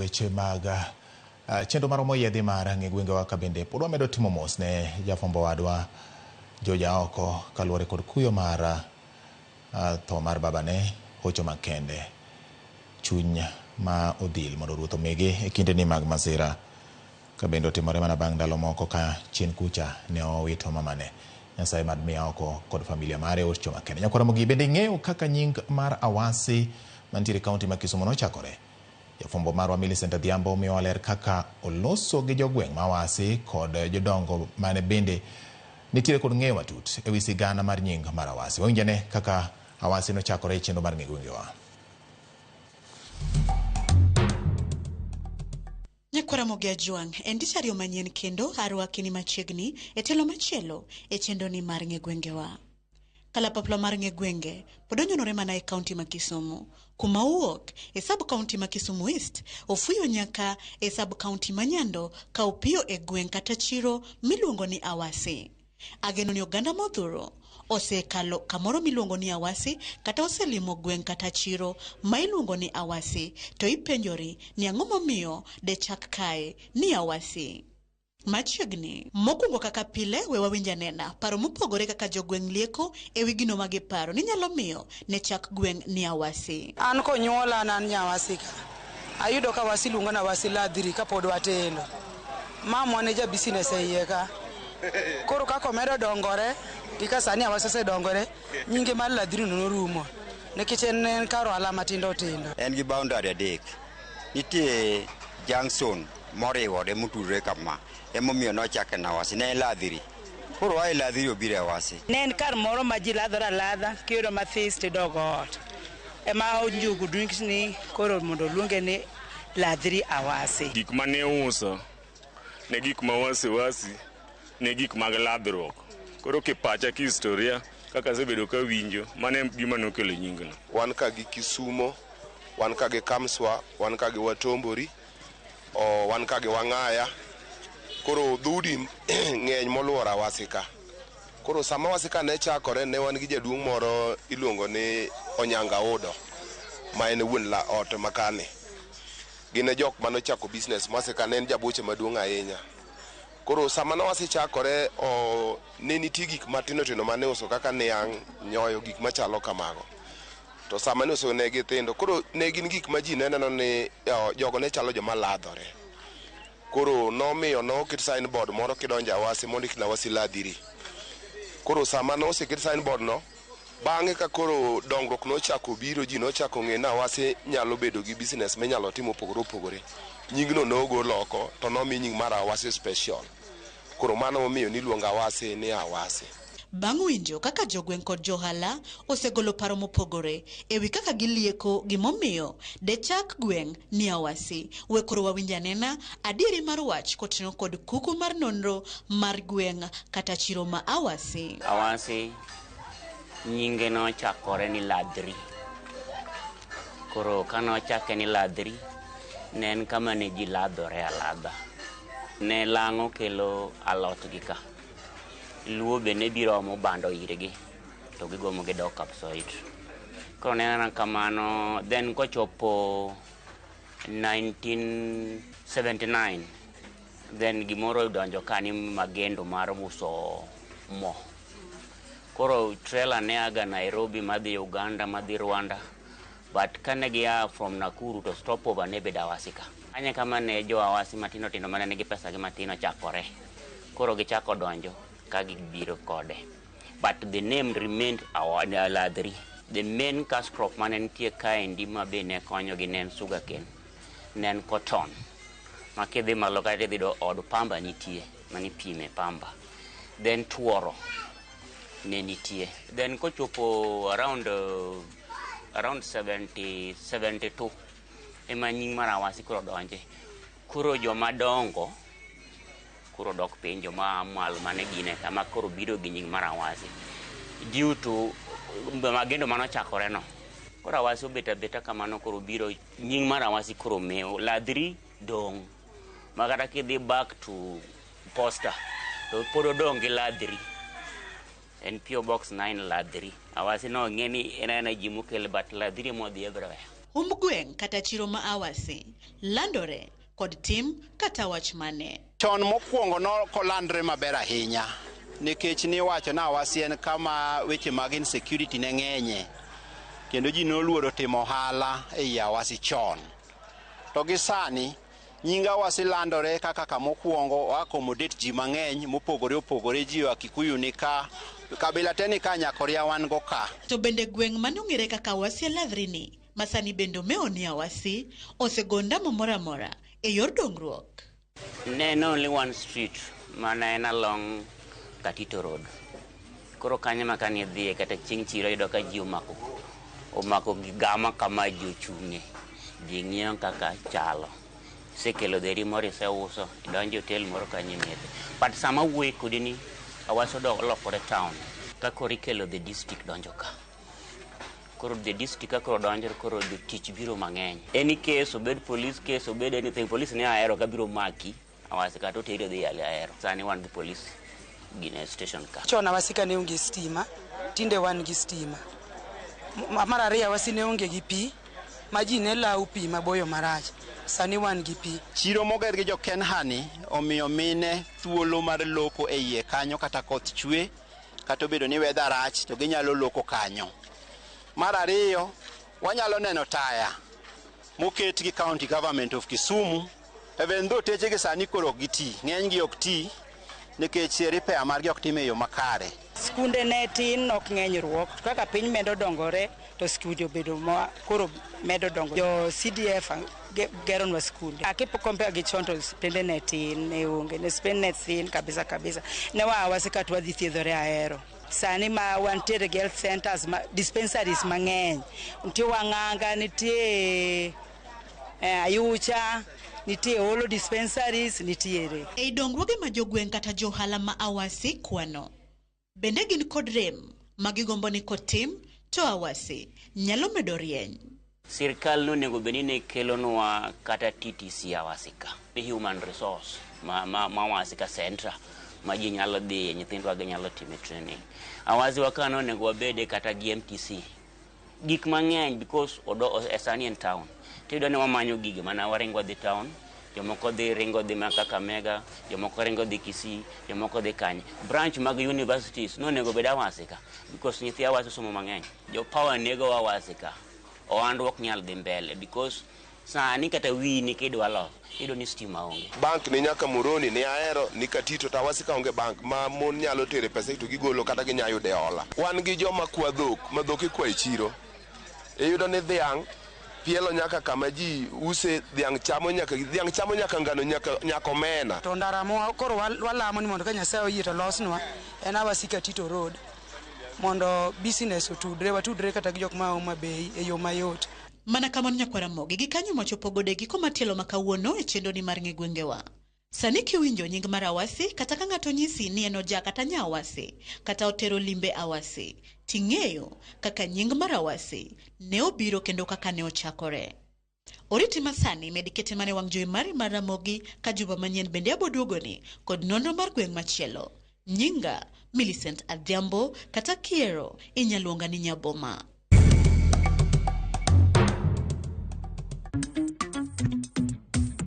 weche mag chenro mar omoyiedhi mar ng'e gwengewa ka bende pod wamedo timo mos ne jafwambo wadwa George Aoko kaluwore kod kuyo mar tho mar babane hocho makende chuny ma odhil mondo ruoth omigi e kindeni mag masira ka bende otimore mana bang' ndalo moko ka chien kucha ne owito mamane. Nyasaye mad miya oko kod familia mare hocho makende. Nyakwar Ramogi bende ing'eyo kaka nying mar Awasi mantiere e kaunti ma Kisumu nochakore? Jafwambo marwa Millicent Adhiambo miyowa ler kaka oloso gi jogweng' ma Awasi kod jodongo mane bende nitiere kod ng'eyo matut ewi sigana mar nying mar Awasi. Wawinjane kaka Awasi nochakore e chenro mar ng'e gwengewa. Nyakwar Ramogi Ajwang', en tich ariyo manyien kendo arwaki ni machiegni e tielo machielo e chenroni mar ng'e gwengewa. Kalapapla mar ng'e gwenge pod onyonore mana e kaunti ma Kisumu, kuma owuok e sub kaunti ma Kisumu East, ofuyo nyaka e sub kaunti ma Nyando ka opiyo e gweng' kata chiro miluongo ni Awasi. Ageno ni oganda modhuro osekalo kamoro miluongo ni Awasi kata oselimo gweng' kata chiro ma iluongo ni Awasi to ipenjori ni ang'o momiyo de chak kae ni Awasi. Machiegni. Mokwongo kaka pile we wawinj anena paro mopogore kaka jogweng' lieko ewi gino ma giparo ni nyalo miyo ne chak gweng' ni Awasi. An konyuola an an nya Awasi ka. Ayudo ka Awasi luongo na Awasi Ladhiri kapod watindo. Mamwa ne ja business e iye ka. Koro kaka omedo dongore, gi ka sani Awasi osedongore, nyinge mar Ladhiri no norumo. Nikech en kar ohala matindo tindo. En gi boundary adek. Nitie junction moriwore motudore kama. Emomiyo nochake ni Awasi. Ne en Ladhiri. Koro oa e Ladhiri obiro e Awasi. Ne en kar moro ma ji ladhore aladha, kiyudo mathis tidog ot. Ema njugu drinks ni koro mondo oluonge ni Ladhiri Awasi. Gik mane iuso ne gik ma wasiwasi, ne gik mag ladhruok. Koro kipacha ki historia kaka asebedo kawinjo, mano e gima nokelo nyingno. Wan ka gi Kisumo, wan ka gi Kamswa, wan ka gi Watombori, wan ka gi Wang'aya. Koro dhoudi ng'eny moluoro Awasi ka. Koro sama Awasi ka ne chakore ne wan gi jaduong' moro iluongo ni Onyanga Odo ma en wuon la ot makani. Gin e jok manochako business Awasi ka ne en jabuche maduong' ahinya. Koro sama ne Awasi chakore ne nitie gik matindo tindo mane iuso kaka niang', nyoyo, gik machalo kamago. To sama ne iuso ne githindo, koro ne gin gik ma ji ne neno ni jogo ne chalo joma ladhore. Koro nomiyo noket signboard moro kidonjo Awasi mondik ni Awasi Ladhiri. Koro sama noseket signboard no, bang'e ka koro dongruok nochako biro, ji nochako ng'e ni Awasi nyalo bedo gi business minyalo tim mopogore opogore. Nyingno nogol oko to nomi nying mar Awasi Special. Koro mano momiyo niluongo Awasi ni Awasi. Bang' winjo kaka jogweng' kod johala osegolo paro mopogore ewi kaka gilieko gimomiyo de chak gweng' ni Awasi, we koro wawinj anena adieri mar wach kotenore kod kuku mar nonro mar gweng' kata chiro ma Awasi. Awasi nyinge nochakore ni Ladhri. Koro kanochake ni Ladhri, ne en kama ne ji ladhore aladha. Ne lang'o kelo alot gi ka. Luo be ne biro omo bando irgi to gigomo gidok Kapsoit. Koro ne en kamano, then kochopo 1979 then gimoro odonjo ka ni magendo mar uso mo. Koro trailer ne aga Nairobi madhi Uganda madhi Rwanda, but kane gia from Nakuru to stopover ne bedo Awasi ka. Anya kama ne jo Awasi matindo tindo mane nigi pesa gi matin ochakore. Koro gichako donjo ka gibiro kode. But the name remained Ladhri. The main cash crop mane nitie kaendi ma be ne konyogi ne en sugarcane, ne en cotton. Ma kidhi malo kae tidhi yudo od pamba nitie, manipime pamba. Then tuoro ne nitie. Then kochopo around 70, 72 ema nying mar Awasi koro donje. Koro joma dongo koro dok piny, joma malo mane gine kama koro biro gi nying mar Awasi due to magendo manochakore no. Koro Awasi obet abeta kamano, koro biro nying mar Awasi koro mewo. Ladhri dong' ma kata kidhi back to posta to pod odong' gi Ladhri. En PO Box 9 Ladhri. Awasi no ng'e ni en aena ji mokel, but Ladhri ema odhi everywhere. Humb gweng' kata chiro ma Awasi landore kod tim kata wach mane? Chon mokwongo nokolandre maber ahinya nikech niwacho ni Awasi en kama weche mag insecurity ne ng'enye kendo ji noluoro timo ohala ei Awasi chon. To gi sani nying Awasi landore kaka kamokwongo o accommodate ji mang'eny mopogore opogore ji oa Kikuyu ni ka kabila te ni ka Nyakoria wan go ka. To bende gweng' mane ong'ere kaka Awasi Aladhri ni masani bende omewo ni Awasi osego ndamo moro amora e yor dongruok. Ne en only one street mana en along Katito Road. Koro kanyo ma kane idhiye kata chieng' chiro iyudo ka ji omako gigama kama ji ochung'e. Ji ng'iyo kaka chalo. Isekelo dheri moro iseuso, idonjo e hotel moro kanyo imethe. But sama awuoyo kodi ni Awasi olokore town. Ka koro ikelo the district donjo ka. Koro the district ka koro donjo koro jotich biro mang'eny. Any case obed police case obed anything police ne ahero ka biro maki Awasi kata oteri odhi yale ahero. Sani wan gi police gine station ka. Chon Awasi ka ne onge stima, tinde wan gi stima. Mar ariyo Awasi ne onge gi pi, ma ji ne lawo pi maboyo marach. Sani wan gi pi. Chiro moger gi jo Kenha ni omiyo mine thuolo mar loko e iye kanyo kata koth chwe kata obedo ni weather rach to ginyalo loko kanyo. Mar ariyo wanyalo neno taya moket gi county government of Kisumu even though teche gi sani koro ok giti, ng'eny gi ok ti nikech repair margi ok tim e yo makare. Skunde ne tin ok ng'eny ruok to kaka piny medo dongore to skunde obedo ma koro medo dongo. Jo CDF geronwa skunde. Aki compare gi chon to skunde ne tin ne onge ne skunde ne thin kabisa kabisa. Ne waa Awasi ka to wadhi thiedhore Ahero. Sani ma wantiere gi health centers ma, dispensaries mang'eny. Nitie Wang'anga, nitie Ayucha, nitie Olo dispensaries nitiere. Ei dongruoge ma jogweng' kata johala ma Awasi kwano, bende gin kod rem ma gigombo ni kotim to Awasi nyalo medo rieny. Sirkal nonego bed ni ne kelonwa kata TTC Awasi ka. Human resource ma Awasi ka center ma ji nyalo dhiye, nyithindwa gi nyalo time training. Awasi wa ka nonego wabede kata gi MTC. Gik mang'eny because odo e sani en town. Tiyudo ni wamanyo gigi mana waringo wadhi town, jomoko dhi ringo dhi ma Kakamega, jomoko ringo dhi Kisii, jomoko dhi kanye. Branch mag universities nonego bed Awasi ka because nyithi Awasi somo mang'eny. Jo power nego Awasi ka. Ohandwa ok nyal dhi mbele because sani kata wiyi kidwa loso iyudo ni stima onge. Bank ni nyaka Moroni ni Ahero ni Katito to Awasi ka onge bank ma mon nyalo tere pesa to gigolo kata ginya yude hola. Wan gi joma kwa dhok ma dhok ikwa e chiro. Iyudo ni dhiang' pielo nyaka kama ji use dhiang' chamo nyaka dhiang' chamo nyaka ngano nyaka omena. To ndara mo koro walamo ni mondo ka Nyasaye oyie to losnwa en Awasi Katito Road mondo business otudre watudre kata gi jok ma Homa Bay e yo mayot. Mana kamano nyakwar Ramogi gi kanyo mwachopo godo e giko matielo ma kawuono e chenroni mar ng'e gwengewa. Sani kiwinjo nying mar Awasi kata ka ng'ato nyisi ni en oja kata nya Awasi kata otero limbe Awasi, ting'eyo kaka nying mar Awasi ne obiro kendo kaka ne ochakore. Oriti masani med kete mane wang' jowi mari mar Ramogi ka juma manyien bende aboduogoni kod nonro mar gweng' machielo. Nyinga Millicent Adhiambo kata kiero inyaluonga ni Nyaboma.